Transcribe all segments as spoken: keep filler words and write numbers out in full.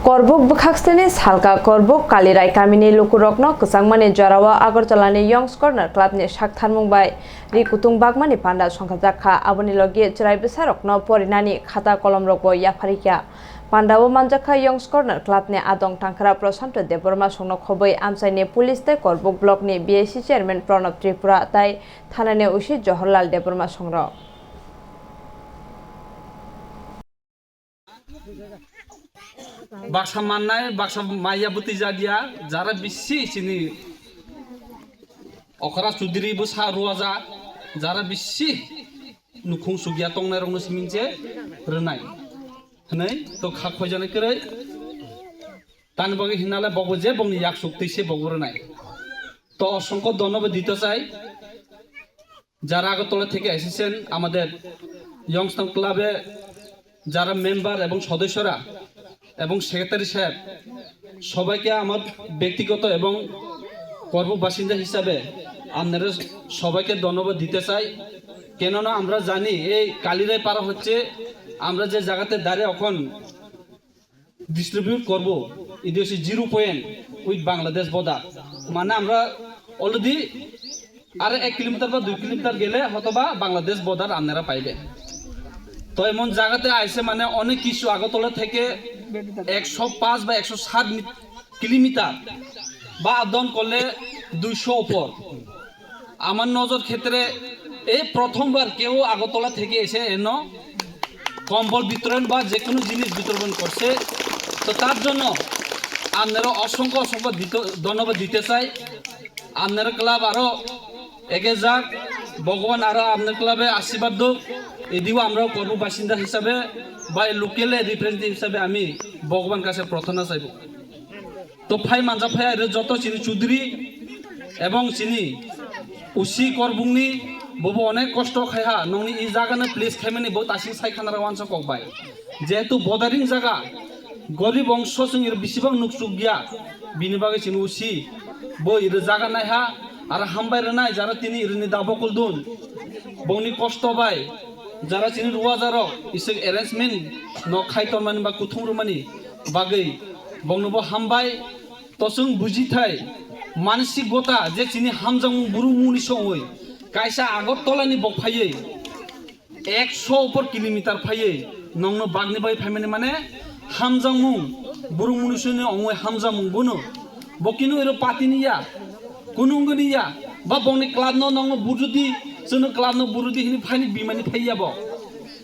Korbuk bwkhakseni salka Korbuk Kalirai kamini lukurokno kwchangmani jorao Agartalani Youngs Corner Clubni saktharmung bai ri kutung bagmani panda songkhajakha. Aboni logi chwrai bwsarokno porinani khata kolomrokbo yapharikha. Pandao manjakha Youngs Corner Clubni adong tangkhra Prashanto Debbarma songno khobwi amchaini police tei Korbuk Blockni B I C Chairman Pranab Tripura tei thanani O C Johorlal Debbarma songrok. Baksa mannai, baksa maya bwtwi jadia, jara bisi chini okra chudri bwsa ruaja, jara bisi nukhung sugya tongnai rokno siminche rwnai. Hwnwi to kha khoijanai kwrwi. Tani bagwi hinale bobo je bongni yak suktwi se bobo rwnai. To osongkho donobo dito chai. যারা আগরতলা থেকে এসেছেন, আমাদের ইয়ংস্টন ক্লাবে যারা মেম্বার এবং সদস্যরা এবং সেক্রেটারি সাহেব, সবাইকে আমার ব্যক্তিগত এবং কর্ম বাসিন্দা হিসাবে আপনারা সবাইকে ধন্যবাদ দিতে চাই। কেননা আমরা জানি এই কালিরাই পাড়া হচ্ছে আমরা যে জায়গাতে দাঁড়িয়ে এখন ডিস্ট্রিবিউট করব, এটি হচ্ছে জিরো পয়েন্ট উইথ বাংলাদেশ বর্ডার। মানে আমরা অলরেডি আর এক কিলোমিটার বা দুই কিলোমিটার গেলে হয়তো বা বাংলাদেশ বর্ডার আপনারা পাইবেন। তো এমন জায়গাতে আইসে মানে অনেক কিছু আগরতলা থেকে একশো পাঁচ বা একশো সাত মি-, কিলোমিটার বা আপ ডাউন করলে দুইশো উপর। আমার নজর ক্ষেত্রে এই প্রথমবার কেউ আগরতলা থেকে এসে এন কম্বল বিতরণ বা যে কোনো জিনিস বিতরণ করছে। তো তার জন্য আপনারা অসংখ্য অসংখ্য দিত-, ধন্যবাদ দিতে চাই। আপনারা ক্লাব আরো এগিয়ে যাক, ভগবান আরো আপনার ক্লাবে আশীর্বাদ দেব। এদিকেও আমরাও কর্ম বাসিন্দা হিসাবে বা লোকাল রিপ্রেজেন্টেটিভ হিসাবে আমি ভগবান কাছে প্রার্থনা চাইব। To phai manja phai aire joto chini chudri ebong chini usi korbungni bobo onek kosto khai ha, nongni i jaga no place khaimani bo tasing sai khana rawan sa kok bai. Jehetu bodaring jaga, gorib ongso chwng iro bisibang nukchuk ya, bini bagwi chini usi bo iro jaga nai ha, aro hambai rwnai jara tini ironi dabo kuldun, bongni kosto bai, jara chini ruwa jaro isik arrangement no khai tonmani ba kuthum rwmani bagwi bongno bo hambai. To chwng buji thai, mansik gota je chini hamjakmung burung muni songwi kaisa Agartala ni bok phaiwi ekso upor kilometer phaiwi nongno bagni bai phaimani mane hamjakmung burung muni songni ongwi hamjakmung bono bo kino ero patini ya, kunungni ya, ba bongni club no nongno burjudi, chwngno club no burjudi hini phaini bimani phaiya bo.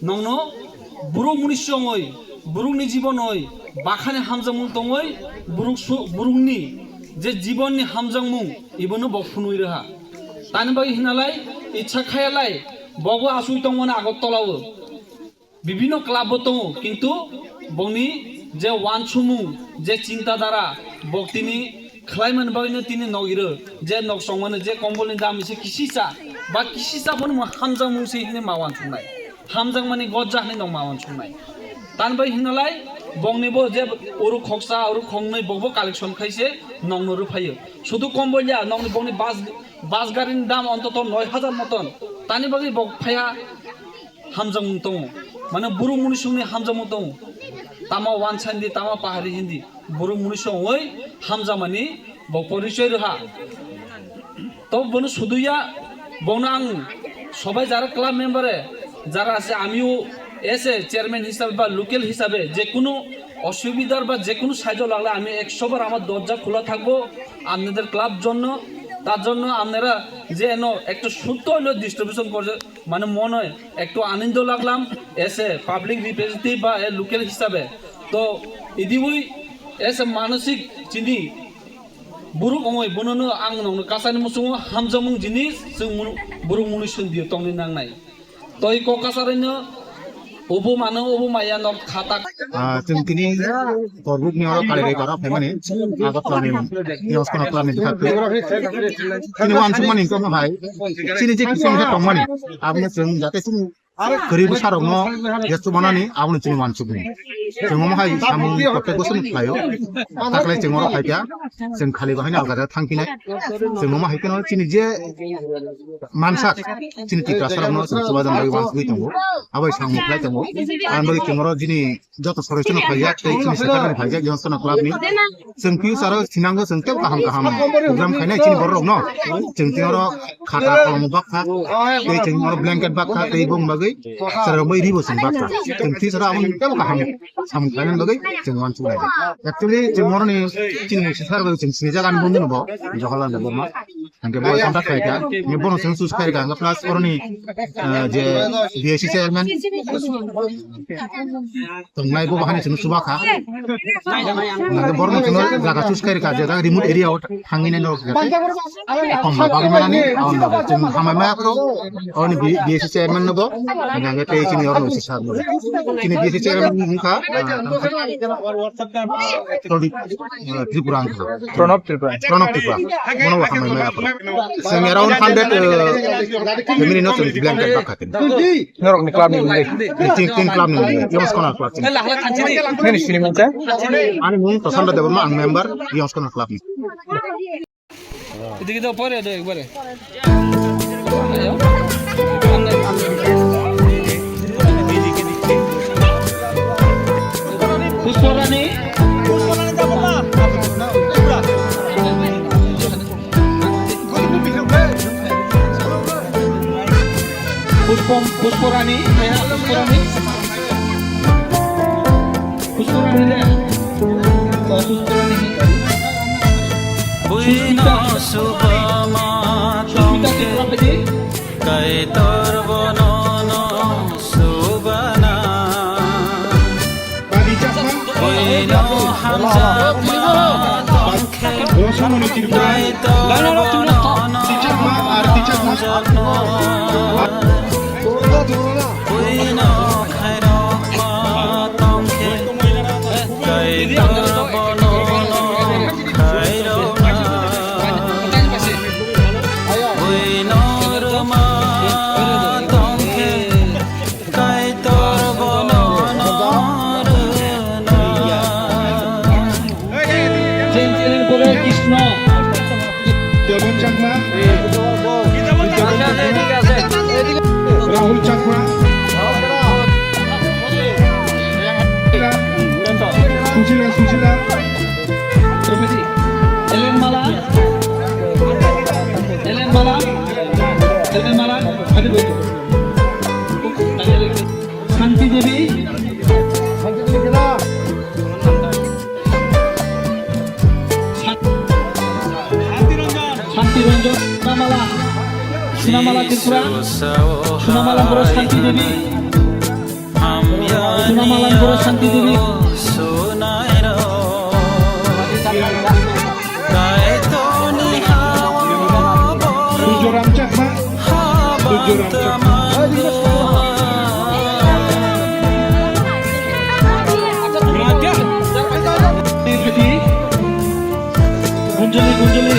Nongno burung muni songwi, burungni jibonwi, bakhani hamjakmung tongwi, burung su-, burungni je jibonni hamjakmung, ibono bo phunui rwha. Tani bagwi hinalai, ichha khayalai, bobo asui tongmani Agartala o. Bibino club bo tongo, kintu bongni je wansumung, je chinta dhara, bok tini khlaimani bagwino tini nog iro, je nog songmani, je kombolni dam ise kisisa, ba kisisa bono mo hamjakmung se hini ma wansuknai. Hamjakmani gojja hini nog ma wansuknai. Tan bai hinalai, bongni bo je uru khoksa, uru khongnwi bokbo collection khaise nogno rwphaio. Sudu kombol ya, nogni bongni bus, bus garini dam ontoto noi hajar moton. Tani bagwi bok phaiha hamjakmung tongo. Mane burung munisungni hamjakmung tongo. Tama wansandi, tama pahari hindi. Burung munisung oi hamjakmani bo porichoi rwha. To bono suduya, bono ang sobai jara club member e, jara ase amiyo ese chairman hisabe ba local hisabe je kuno osubidar ba je kuno সাহায্য লাগলে আমি একশো বার আমার দরজা খোলা থাকবো আপনাদের ক্লাব জন্য, তার জন্য আপনারা যে এন একটু সুস্থ হইলেও ডিস্ট্রিবিউশন করে মানে মনে হয় একটু আনন্দ লাগলাম এসে পাবলিক রিপ্রেজেন্টেটিভ বা এ লোকাল হিসাবে। তো ইদিবই এসে মানসিক চিনি বুরুক অময় বননো আং নংনো কাসানি মুসুমো হামজামুং জিনিস जों মুনু-, বুরুক মুনিসুন দিও তংনি নাংনাই। Toi kok kasarino obo mano obo maya nok khatak. Ah, chwng tini Korbukni oro Kalirai bara phaimani, Agartala ni Neos Kono Club ni bwkhak twi. Chini wansukmani wngkha hai, chini je kisa wngkha tongmani, abono chwng jate chini kwrwi bwsarokno je chubanani aboni chini wansukni. Chwng omo hai samung kothai goson khlaio. Taklai chwng oro phaikha, chwng khali bo haino alga jaga thangphinai. Chwng omo hai kheno chini je mansak, chini Tiprasarokno chwng chubajan bagwi wansugwi tongo. Abo hai samung khlai tongo. Aboni bagwi chwng oro chini joto soroichano khlaijak tei chini secretary khlaijak Youngstown club ni. Chwng future o thinango chwng tei kaham kaham program khainai chini borok rokno. Chwng tei oro khata kolom bakha tei chwng oro blanket bakha tei bong bagwi chwrwng bai ribo chwng bakha. Chwng future o aboni tei kaham samung khlainani bagwi chwng wansuk lai. Actually chwng oro ni chini sir bai chwng sini jaga ni bondino bo Jawaharlal Debbarma. Hingke bo contact khaikha, hingke bono chwng choose khaikha, hingke plus oroni, eh, je B S C chairman tongnai bo bahani chwng chuba kha. Hingke borno chwng jaga choose khaikha, je jaga remote area o thangwi nai norok kha. Kom bagwi manani, aon bagwi chwng hamai maya kro, oroni B-, B S C chairman no bo, hingke tei chini oroni sir no. Chini B S C chairman wngkha, eh, Pradip, eh, Tripura wngkha. Pranab Tripura. Pranab Tripura. Bono bo hambai maya aphuru. Chwng around hundred, uh, family no chwng blanket bakha khe. Norok ni club ni wngwi. Tin, tin club ni wngwi. Yongskona club ni. Nini sini mancha? Ani mung Prasanta Debbarma, ang member Yongskona club ni. এদিকে দাও, পরে দাও একবারে। পুষ্পরানী। পুষ্প, পুষ্পরানী, হ্যাঁ, Pushparani. Puspurani le. Puspurani. Buino Suspita. Subama Suspita tongke. Tripura pedi. Kaitor bono no subana. Badi Chakma. Buino hamjakma tongke. Rosomoni Tripura. Kaitor bono no Chakma, Arti Chakma. Buino khairokma tongkhe, kaitor bono no khairokma. Buino rwma tongkhe, kaitor bono no rwna. Jen jen pore Krishna. Devan Chakma. Rahul Chakma. Susila, Susila. Ellen Mala. Ellen Mala. Ellen Mala. Shanti Devi. Shanti Ranjan. Sunamala. Sunamala Tripura. Sunamala Boro Shanti Devi. Sunamala Boro Shanti Devi. Surjoram Chakma. Surjoram Chakma. Gunjali, Gunjali.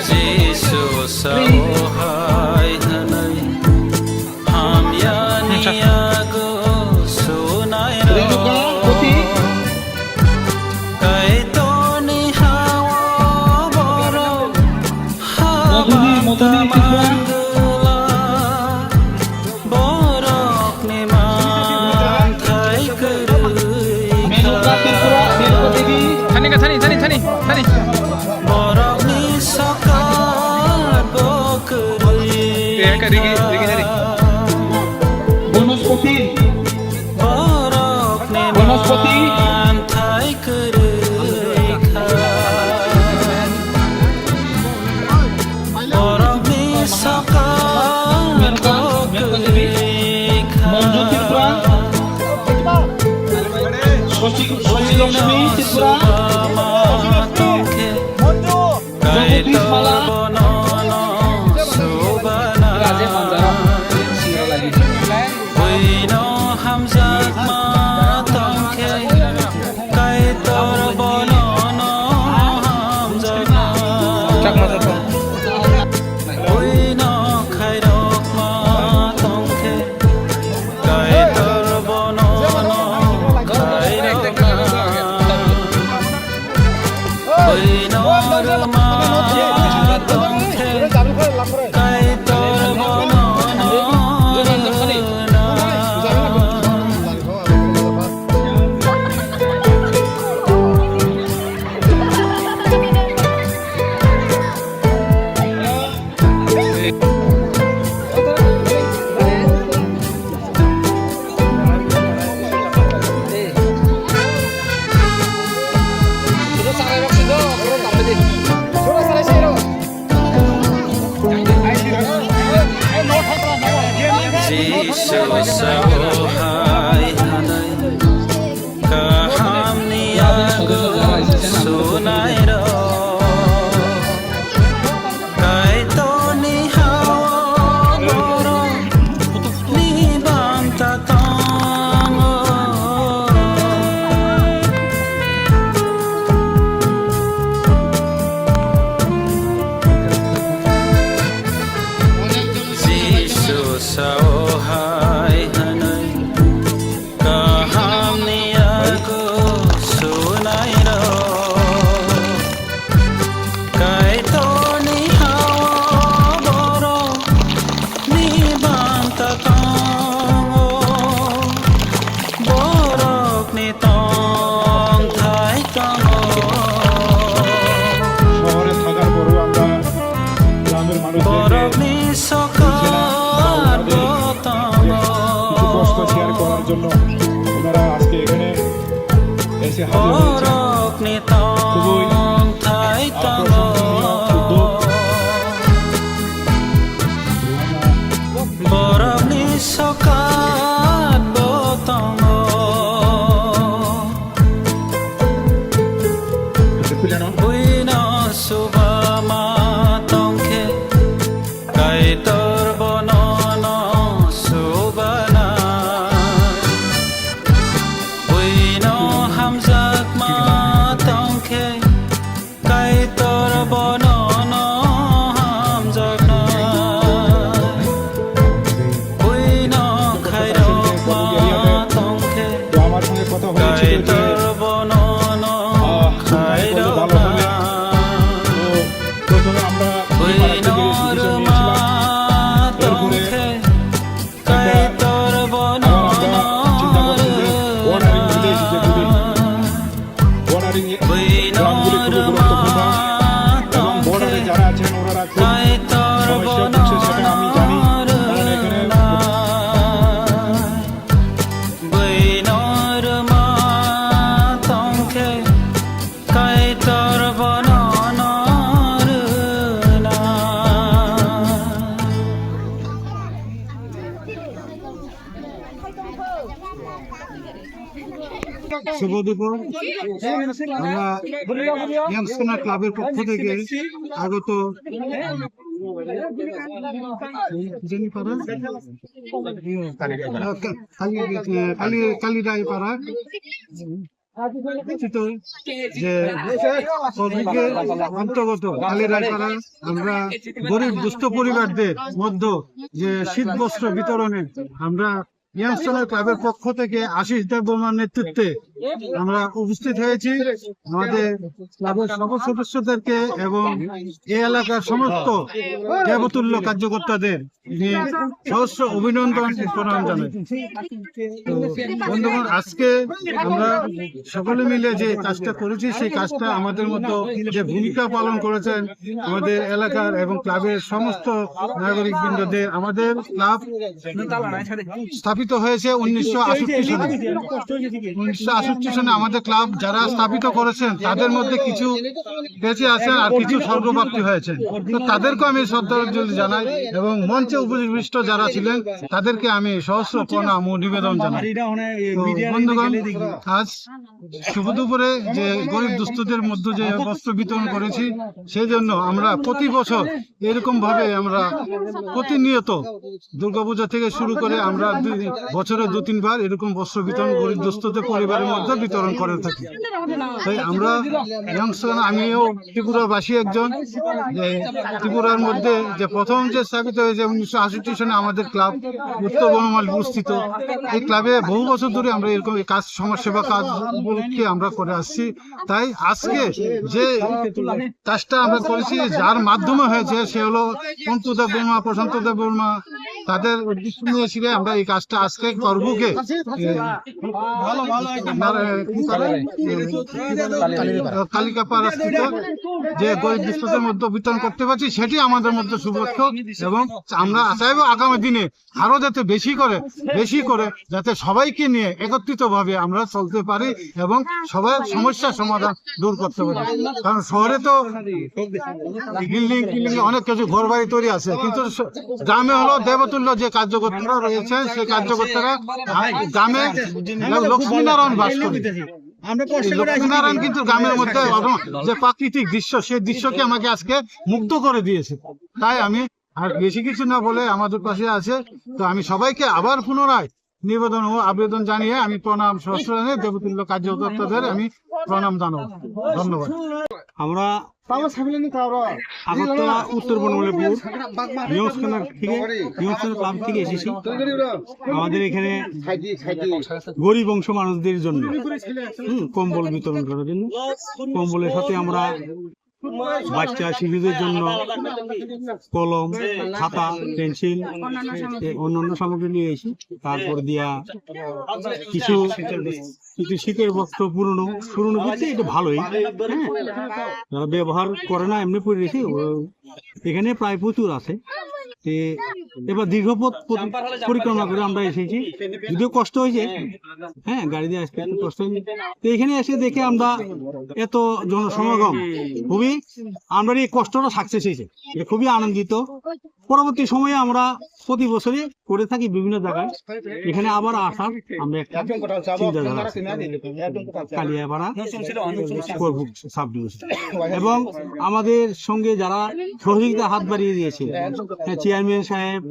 Jisu sao hai hwnwi. Hamyani yago sunai Renuka rok. Poti. Kaitorni hao borok Moduni, Moduni, habatama Tripura. Gula. Borokni manthai kwrwi Menuka kha. Tripura, Menuka Devi. Thani ka, thani, thani, thani, thani. Borokni sokat bo kwrwi. Eh, ka, rigi, rigi, rigi. Bonospoti. Bonospoti. Borokni saka Monju Tripura. Sosi, Sosi Lakshmi Tripura. Jagodish Mala. Buino hamjakma tongkhe, Kaitor bono no hamjakma. Chakma, chakma. Buino khairokma tongkhe, এসে হাজির হয়েছে। Borokni tongthai tongo. Borokni sokat bo tongo. Buino subama tongkhe, Kaitor bono no subana. Buino hamjakma tongkhe, Kaitor bono no hamjakna. Buino khairokma tongkhe, Kaitor bono no khairokna. Buino rwma tongkhe, Kaitor bono no rwna. Buino rwma tongkhe, Kaitor bono no rwna. Buino rwma tongkhe, Kaitor bono no rwna. শুভ দুপুর। আমরা ইয়াংসোনা ক্লাবের পক্ষ থেকে আগত জেনিপাড়া, কালী, কালী, কালীরায়পাড়া, পরিচিত যে কর্মীকে অন্তর্গত কালীরায়পাড়া আমরা গরিব দুস্থ পরিবারদের মধ্যে যে শীত বস্ত্র বিতরণে আমরা ইয়াংসোনা ক্লাবের পক্ষ থেকে আশিস দেববর্মার নেতৃত্বে আমরা উপস্থিত হয়েছি। আমাদের ক্লাবের সকল সদস্যদেরকে এবং এই এলাকার সমস্ত দেবতুল্য কার্যকর্তাদের আমি সহস্র অভিনন্দন প্রণাম জানাই। তো বন্ধুগণ, আজকে আমরা সকলে মিলে যে কাজটা করেছি, সেই কাজটা আমাদের মধ্যে যে ভূমিকা পালন করেছেন আমাদের এলাকার এবং ক্লাবের সমস্ত নাগরিক বৃন্দদের, আমাদের ক্লাব স্থাপিত হয়েছে উনিশশো আটষট্টি সনে। উনিশশো আটষট্টি সনে আমাদের ক্লাব যারা স্থাপিত করেছেন, তাদের মধ্যে কিছু বেঁচে আছেন আর কিছু স্বর্গপ্রাপ্তি হয়েছেন। তো তাদেরকে আমি শ্রদ্ধাঞ্জলি জানাই এবং মঞ্চে উপবিষ্ট যারা ছিলেন, তাদেরকে আমি সহস্র প্রণাম ও নিবেদন জানাই। তো বন্ধুগণ, আজ শুভ দুপুরে যে গরিব দুস্থদের মধ্যে যে বস্ত্র বিতরণ করেছি, সেই জন্য আমরা প্রতি বছর এরকম ভাবে আমরা প্রতিনিয়ত দুর্গাপূজা থেকে শুরু করে আমরা দুই, বছরে দু তিনবার এরকম বস্ত্র বিতরণ গরিব দুস্থদের পরিবারের মধ্যে বিতরণ করে থাকি। তাই আমরা ইয়াংসন, আমিও ত্রিপুরাবাসী একজন, যে ত্রিপুরার মধ্যে যে প্রথম যে স্থাপিত হয়েছে উনিশশো আটষট্টি সনে আমাদের ক্লাব উত্তর বনমালীপুর স্থিত। এই ক্লাবে বহু বছর ধরে আমরা এরকম এই কাজ, সমাজসেবা কাজ উপলক্ষে আমরা করে আসছি। তাই আজকে যে কাজটা আমরা করেছি, যার মাধ্যমে হয়েছে, সে হলো অন্তু দেববর্মা, প্রশান্ত দেববর্মা, তাদের উদ্দেশ্য নিয়ে ছিল আমরা এই কাজটা আজকে করবুকে, এ, ভালো, ভালো, একদম ভালো। কালিকাপাড়া স্থিত যে গরিব দুস্থদের মধ্যে বিতরণ করতে পারছি, সেটি আমাদের মধ্যে শুভেচ্ছা। এবং আমরা চাইবো আগামী দিনে আরো যাতে বেশি করে, বেশি করে যাতে সবাইকে নিয়ে একত্রিত ভাবে আমরা চলতে পারি এবং সবার সমস্যা সমাধান দূর করতে পারি। কারণ শহরে তো বিল্ডিং টিল্ডিং অনেক কিছু ঘর বাড়ি তৈরি আছে, কিন্তু স-, গ্রামে হলো দেবতুল্য যে কার্যকর্তারা রয়েছে, সেই কার্যকর্তারা গ্রামে লক্ষ্মীনারায়ণ বাস করে। লক্ষ্মীনারায়ণ কিন্তু গ্রামের মধ্যে যে প্রাকৃতিক দৃশ্য, সেই দৃশ্যকে আমাকে আজকে মুগ্ধ করে দিয়েছে। তাই আমি আর বেশি কিছু না বলে আমাদের পাশে আছে। তো আমি সবাইকে আবার পুনরায় নিবেদন ও আবেদন জানিয়ে আমি প্রণাম সহস্র জানিয়ে দেবতুল্য কার্যকর্তাদের আমি প্রণাম জানাবো। ধন্যবাদ। আমরা আগরতলা উত্তর বনমালীপুর নিউজ কর্নার থেকে, নিউজ কর্নার ক্লাব থেকে এসেছি। আমাদের এখানে গরিব অংশ মানুষদের জন্য, হুম, কম্বল বিতরণ করার জন্য। কম্বলের সাথে আমরা বাচ্চা শিশুদের জন্য কলম, খাতা, পেন্সিল, এ, অন্যান্য সামগ্রী নিয়ে এসেছি। তারপর দিয়া কিছু, কিছু শীতের বস্ত্র পুরনো, পুরনো বলতে এটা ভালোই, হ্যাঁ, যারা ব্যবহার করে না এমনি পরে রেখে, ও এখানে প্রায় প্রচুর আছে। তে এবার দীর্ঘ পথ পরি- পরিক্রমা করে আমরা এসেছি। যদিও কষ্ট হয়েছে, হ্যাঁ, গাড়ি দিয়ে আসতে একটু কষ্ট হয়েছে। তো এখানে এসে দেখে আমরা এত জনসমাগম, খুবই আমরা এই কষ্টটা সাকসেস হয়েছে, এটা খুবই আনন্দিত। পরবর্তী সময়ে আমরা প্রতি বছরই করে থাকি বিভিন্ন জায়গায়। এখানে আবার আসার আমরা একটা চিন্তাধারা আছে। কালিয়াপাড়া সাব ডিভিশন এবং আমাদের সঙ্গে যারা সহযোগিতা হাত বাড়িয়ে দিয়েছে, হ্যাঁ, চেয়ারম্যান সাহেব,